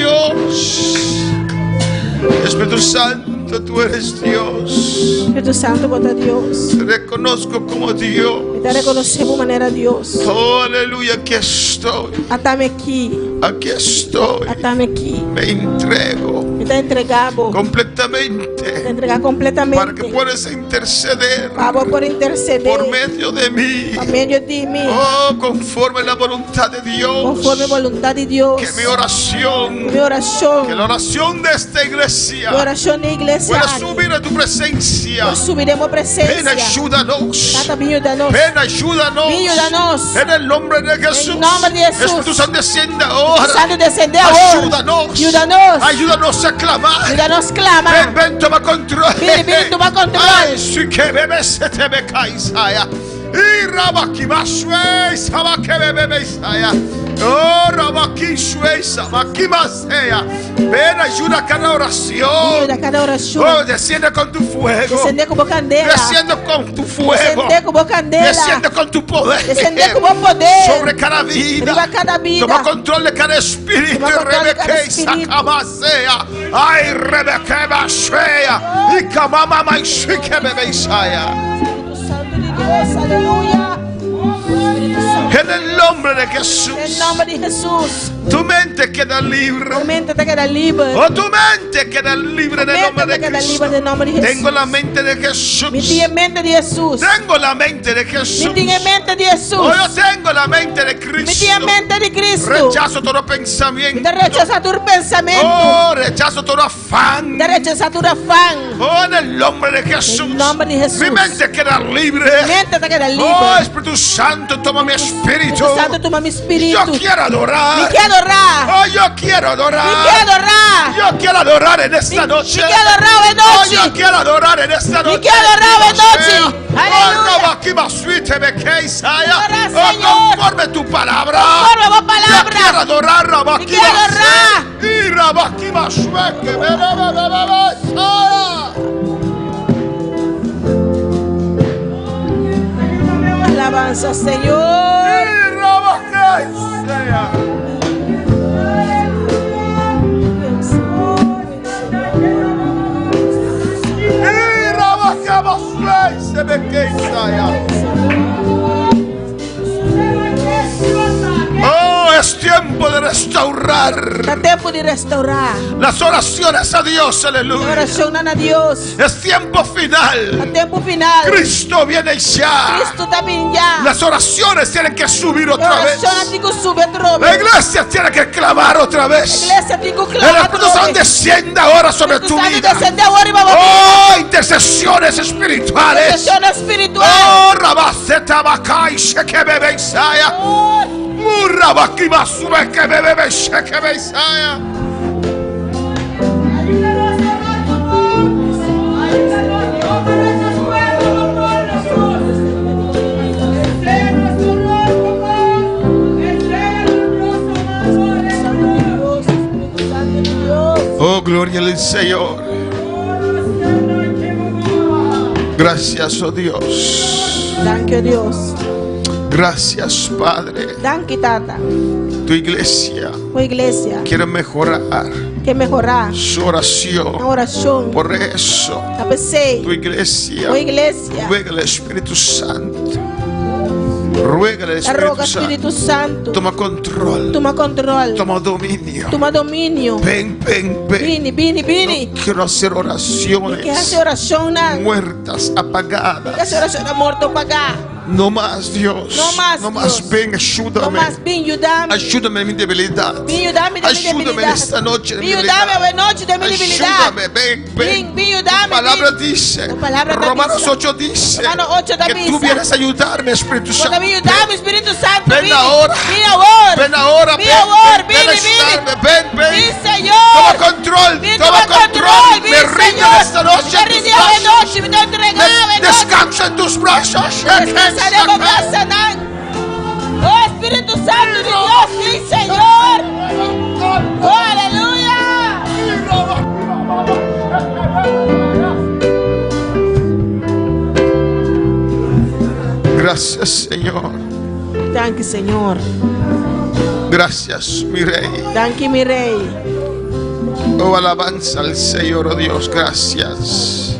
Dios. Espíritu Santo, tú eres Dios. Spiritu Santu, bo ta Dios. Te reconozco como Dios. Mi ta rekonosé bo manera Dios. Oh, aleluya, aquí estoy. Ata mi aki. Aquí estoy. Ata mi aki. Me entrego Mi ta entregá bo. completamente Mi ta entregá para kompletamente. que puedas interceder Pa bo por intersedé por medio de mí. pa medio di mi. Oh, conforme la voluntad de Dios. Konforme boluntat di Dios. Que mi oración, Mi orashon. que la oración de esta iglesia Mi orashon di iglesia pueda aki subir a tu presencia. por subi den bo Ven, presensia. ayúdanos. Tata, bin yuda nos. Ven, ayúdanos. Bin yuda nos. En el nombre de Jesús. En nombre de Jesús. Espíritu Santo, desciende ahora. Santu desendé awor. Ayúdanos. Yuda nos. Ayúdanos a clamar. Yuda nos klama. Ven, ven, toma control. Bini, bini, tuma control. Ay, si que bebe, se te ve caisaya. Y rabakibasue, sabakebebe, isaya. Oh, rabakisue, sabakimasea. Ven, ayuda a cada oración. Yuda kada orashon. Oh, desciende con tu fuego. Desendé ku bo kandela. Desciende con tu fuego. Desendé ku bo kandela. Desciende con tu poder. Desendé ku bo poder. Sobre cada vida. Riba kada bida. Toma control de cada espíritu. Tuma control di kada Rebeque, espíritu. sacamasea. Ay, Rebeque, basea. Y camama, y chique, bebé, Isaya. Spiritu Santu di Dios, aleluya. Spiritu Santu. En el nombre de Jesús. Den nòmber di Hesus. Tu mente queda libre. Bo mente ta keda liber. Oh, tu mente queda libre en el Mente nombre ta de keda Cristo. liber den nòmber di Hesus. Tengo la mente de Jesús. Mi tin e mente di Hesus. Tengo la mente de Jesús. Mi tin e mente di Hesus. Oh, yo tengo la mente de Mi Cristo. tin e mente di Cristo. Rechazo todo Mi pensamiento. ta rechasá tur pensamentu. Oh, rechazo todo afán. Mi ta rechasá tur afan. Oh, en el nombre de Jesús. En nombre de Jesús. Mi mente queda libre. Mi mente ta keda Oh, liber. Espíritu Santo, toma mi espíritu. Spiritu Santu tuma mi Yo spiritu. quiero adorar. Mi ke adorá. Oh, yo quiero adorar. Mi ke adorá. Yo quiero adorar en esta noche. Mi ke adorá Oh, anochi. yo quiero adorar en esta noche. Mi ke adorá anochi. Oh, Aleluya. Adora, Adora, oh, Señor. conforme tu palabra. Conforme bo Yo palabra. quiero adorar, Mi ke adorá. Y Rabakibasueke, be, be, be, be, be, be, Isaya. Alabansa, Señor. Y Rabakisea. Y Rabakabasueke, se be, que Isaya. Oh, es tiempo de restaurar Ta tempu di restourá. las oraciones a Dios, aleluya. Orashonnan na Dios. Es tiempo final. Ta tempu final. Cristo viene ya. Cristo ta bin ya. Las oraciones tienen que subir otra vez. Orashonnan tin ku subi atrobe. La iglesia tiene que clamar otra vez. Iglesia tin ku El klama Espíritu Santo atrobe. descienda ahora sobre tu Spiritu Santu vida. desendé awor riba bo bida. Oh, intercesiones espirituales. Interseshon espiritual. Oh, Rabaceta Bacay, Shekebebe Isaya. Oh, Murabakima Subekebebe Shekebe Isaya. Santu di Dios, Spiritu Santu di Dios. Oh, gloria al Señor. Gracias, oh Dios. Danki, Dios. Gracias, Padre. Danki, Tata. Tu iglesia Bo iglesia quiere mejorar ke mehorá su oración. orashon. Por eso, Ta p'esei. tu iglesia Bo iglesia. ruega al Espíritu Santo. Ruega al Ta roga Espíritu Santo. Spiritu Santu. Toma control. Tuma kontròl. Toma dominio. Tuma dominio. Ven, ven, ven. Bini, bini, bini. No quiero hacer Mi ke oraciones hasi orashonnan. muertas, Mi ke apagadas. hasi orashonnan morto pagá. No más, Dios. No más, No más. Dios. Ven, No ayúdame. mas, bin yuda mi. Ayúdame en mi debilidad. Bin yuda mi den mi Ayúdame en debilidat. esta noche. en mi Bin yuda mi debilidad. awe nochi den mi debilidat. Ayúdame, ven, ven. Bin, bin yuda mi. Tu palabra bin. dice, Tu palabra ta Romanos bisa. 8 dice, Romanos 8 ta que tú bisa. vienes a ayudarme, Espíritu Bo ta Santo. bin yuda mi, Spiritu Santu. Ven Bini. ahora. Bini awor. Ven ahora, Bini ven, awor. ven, ven Bini, a bini. ayudarme, ven, ven. Bin, Señor. Toma control, Bin, toma control. Bin, Me rindo Señor. esta noche Me en tus rindo awe brazos. nochi. Mi ta entregá Me awe nochi. descanso en tus brazos. Deskansa den bo brasanan. Oh, Spiritu Santu di Dios, bin, Señor. Oh, aleluya. Gracias, Señor. Danki, Señor. Gracias, mi Rey. Danki, mi Rey. Oh, alabanza al Señor, oh Dios, gracias.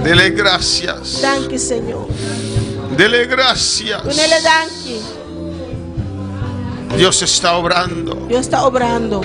Dele gracias. Danki, Señor. Dele gracias. Dunele danki. Dios está obrando. Dios ta obrando.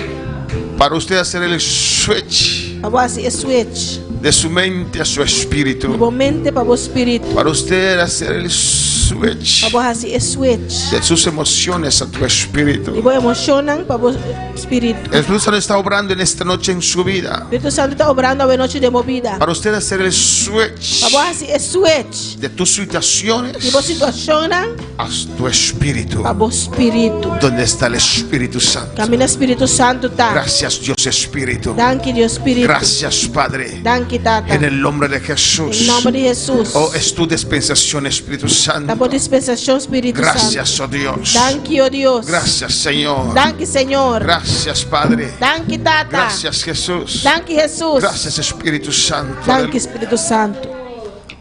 Para usted hacer el switch. Pa bo hasi e switch. De su mente a su espíritu. Di bo mente pa bo spiritu. Para usted hacer el switch. Pa bo hasi e switch. De sus emociones a tu espíritu. Di bo emoshonnan pa bo spiritu. El Espíritu Santo está obrando en esta noche en su vida. Spiritu Santu ta obrando awe nochi den bo bida. Para usted hacer el switch. Pa bo hasi e switch. De tus situaciones. Di bo situashonnan. A tu espíritu. Pa bo spiritu. Donde está el Espíritu Santo. Kaminda Spiritu Santu ta. Gracias Dios Espíritu. Danki Dios Spiritu. Gracias Padre. Danki Tata. En el nombre de Jesús. Den nòmber di Hesus. Oh, es tu dispensación Espíritu Santo. Ta bo dispensashon Spiritu Santu. Gracias, oh Dios. Danki, oh Dios. Gracias, Señor. Danki, Señor. Gracias, Padre. Danki, Tata. Gracias, Jesús. Danki, Hesus. Gracias, Espíritu Santo. Danki, Spiritu Santu.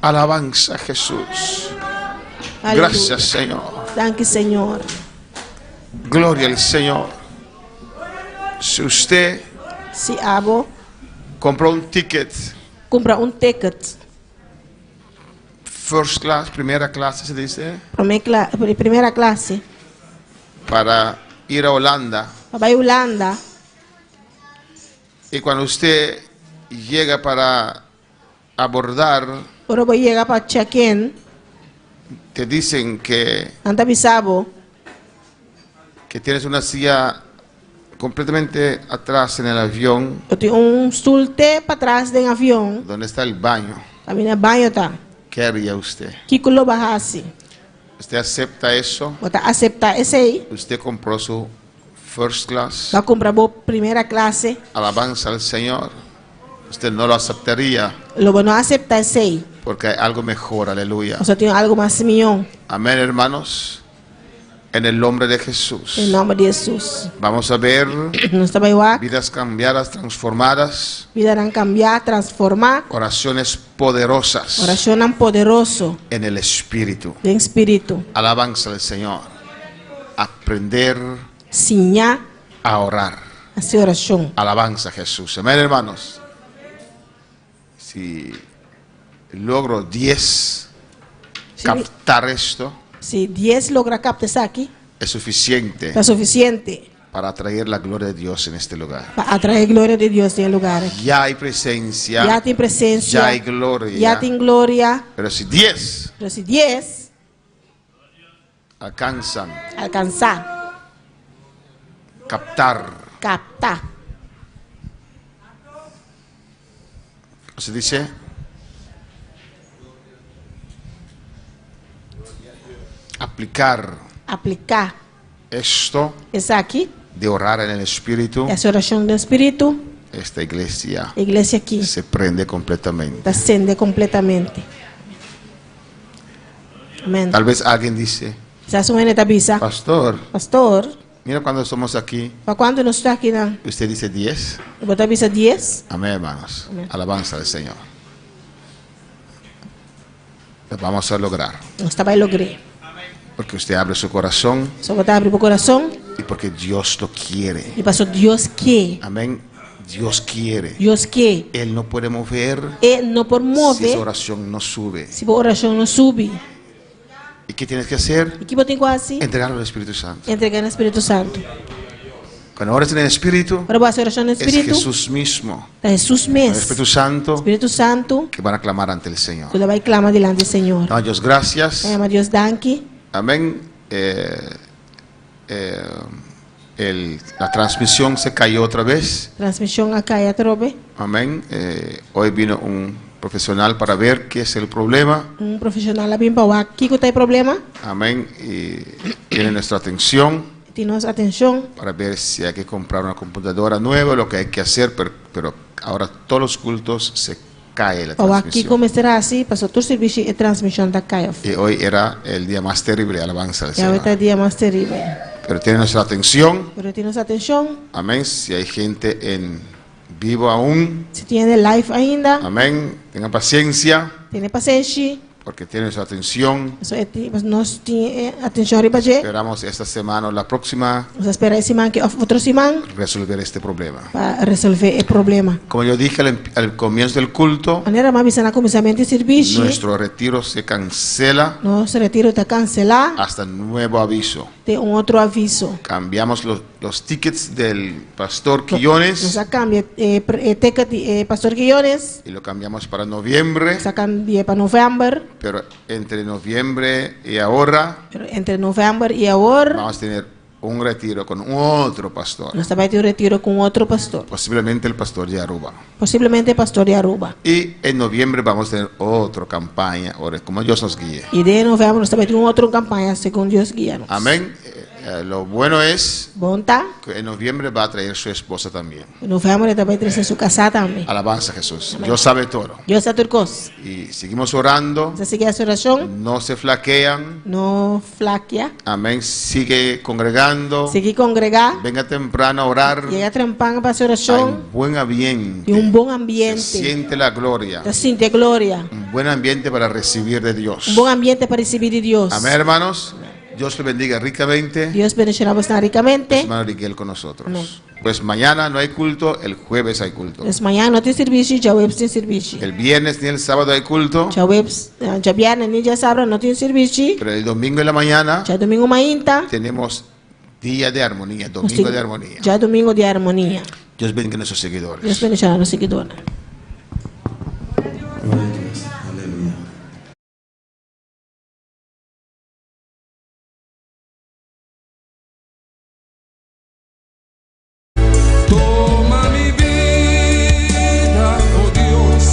Alabanza, Jesús. Aleluya. Gracias, Señor. Danki, Señor. Gloria al Señor. Si usted Si abo compró un ticket kumpra un ticket. First class, primera clase se dice. Prome kla, primera klase. Para ir a Holanda. Pa bai Hulanda. Y cuando usted llega para abordar. Ora bo yega pa check in. Te dicen que. Nan ta bisa bo. Que tienes una silla completamente atrás en el avión. Bo tin un stul te patras den avion. Donde está el baño. Kaminda e baño ta. Qué haría usted? Kiko lo bo a hasi? Usted acepta eso? Bo ta aseptá esei? Usted compró su first class. Bo a kumpra bo primera klase. Alabanza al Señor. Usted no lo aceptaría. Lo bo no aseptá esei. Porque hay algo mejor, aleluya. Pasobra tin algu mas mihó. Amén, hermanos. En el nombre de Jesús. Den nomber di Hesus. Vamos a ver Nos ta bai wak. vidas cambiadas, transformadas. Bidanan kambiá, transformá. Oraciones poderosas. Orashonnan poderoso. En el Espíritu. Den Spiritu. Alabanza al Señor. Aprender. Siña. A orar. Hasi orashon. Alabanza a Jesús. Amén, hermanos. Si logro dies captar esto. Si dies logra capta esaki. Es suficiente. Ta suficiente. Para atraer la gloria de Dios en este lugar. Pa atrae gloria di Dios den e lugar aki. Ya hay presencia. Ya tin presencia. Ya hay gloria. Ya tin gloria. Pero si dies. Pero si dies. Alcanzan. Alcanzá. Captar. Capta. ¿Cómo se dice? Aplicar. Apliká. Esto. Esaki. De orar en el Espíritu. E hasi orashon den Spiritu. Esta iglesia. E iglesia aki. Se prende completamente. Ta sende completamente. Amén. Tal vez alguien dice. Kisas un hende ta bisa. Pastor. Pastor. Mira cuando somos aquí. Pa cuanto nos ta aki nan. Usted dice dies. Bo ta bisa dies. Amén, hermanos. Amén. Alabanza al Señor. Lo vamos a lograr. Nos ta bai logr'é. Porque usted abre su corazón. So bo ta abri bo corazón. Y porque Dios lo quiere. Y paso Dios ke. Amén. Dios quiere. Dios ke. Él no puede mover. E no por move. Si esa oración no sube. Si bo oracion no subi. ¿Y qué tienes que hacer? Y ki bo tin cu haci? Entregarlo al Espíritu Santo. Entrega na Spiritu Santo. Cuando oras en el Espíritu. Ora bo haci oracion na Es Spiritu. Jesús mismo. Ta Jesus mes. El Espíritu Santo. Spiritu Santo. Que van a clamar ante el Señor. Cu lo bay clama dilanti Señor. Damos Dios gracias. Ta yama Dios danki. Amén. Eh, eh, el, la transmisión se cayó otra vez. Transmisión a cai atrobe. Amén. Eh, hoy vino un profesional para ver qué es el problema. Un profesional a bin pa wak kiko ta e problema. Amén. Y tiene nuestra atención. Tin nos atención. Para ver si hay que comprar una computadora nueva, lo que hay que hacer, pero, pero ahora todos los cultos se cae la Pa wak transmisión. kiko mester hasi, paso tur sirbishi e transmishon ta kai of. Y hoy era el día más terrible, alabanza al Y awe Señor. ta e dia mas teribel. Pero tiene nuestra atención. Pero tin nos atenshon. Amén. Si hay gente en vivo aún. Si tin hende live ainda. Amén. Tengan paciencia. Tene pasenshi. Porque tiene su atención. Pasobra e tin, nos tin e atenshon riba dje. Esperamos esta semana o la próxima. Nos ta spera e siman aki òf otro siman. Resolver este problema. Pa resolvé e problema. Como yo dije al al comienzo del culto. Manera mi a bisa na kuminsamentu di sirbishi. Nuestro retiro se cancela. Nos retiro ta kanselá. Hasta nuevo aviso. Te un otro aviso. Cambiamos los los tickets del pastor Quillones. Nos a cambia e e ticket di e pastor Quillones. Y lo cambiamos para noviembre. Nos a cambi'e pa november. Pero entre noviembre y ahora. Pero entre november y awor. Vamos a tener un retiro con otro pastor. Nos ta bai tin un retiro cu un otro pastor. Posiblemente el pastor di Aruba. Posiblemente e pastor di Aruba. Y en noviembre vamos a tener otro campaña, ora como Dios nos guie. Y den november nos ta bai tin un otro campaña segun Dios guia nos. Amén. Lo bueno es Bon ta. que en noviembre va a traer su esposa también. En november e ta bai trese su casá tambe. Alabanza a Jesús. Amén. Dios sabe todo. Dios sa tur cos. Y seguimos orando. Nos ta sigui haci oracion. No se flaquean. No flaquea. Amén. Sigue congregando. Sigui congregá. Venga temprano a orar. Yega trempan pa haci Hay oracion. un buen ambiente. Tin un bon ambiente. Se siente la gloria. Ta sinti e gloria. Un buen ambiente para recibir de Dios. Un bon ambiente pa ricibi di Dios. Amén, hermanos. Dios le bendiga ricamente. Dios bendiciona bosnan ricamente. Hermano Miguel con nosotros. Amén. Pues mañana no hay culto, el jueves hay culto. Pues mañana no tin servicio, djaweps tin servicio. El viernes ni el sábado hay culto. Djaweps, eh, djabièrnè ni djasabra no tin servicio. Pero el domingo en la mañana Djadomingo mainta. tenemos día de armonía, Nos domingo tin de armonía. Djadomingo di armonia. Dios bendiga a nuestros seguidores. Dios bendiciona nos siguidornan. Gloria a Dios. Aleluya. Toma mi bida, oh Dios,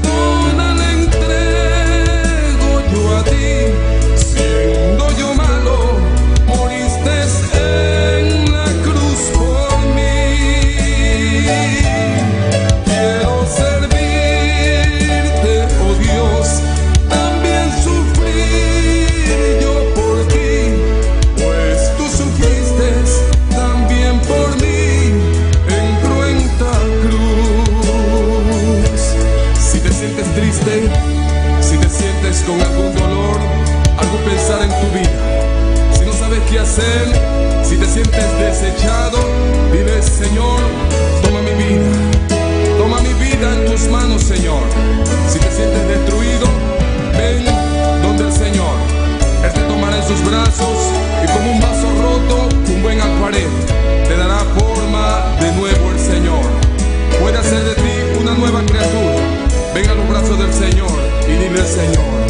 toda la entrego yo a ti. Siendo yo malo, moriste en la cruz por mi. Quiero servirte, oh Dios, también sufrir yo por ti, pues tú sufriste también por mi en cruenta cruz. Si te sientes triste, si te sientes con algún dolor, algún pensar en tu vida, si no sabes qué hacer, si te sientes desechado, dile, Señor, toma mi vida. Toma mi vida en tus manos, Señor. Si te sientes destruido, ven donde el Señor. Él te tomará en sus brazos y como un vaso roto, un buen alfarero, te dará forma de nuevo el Señor. Puede hacer de ti una nueva criatura. Ven a los brazos del Señor y dile, Señor.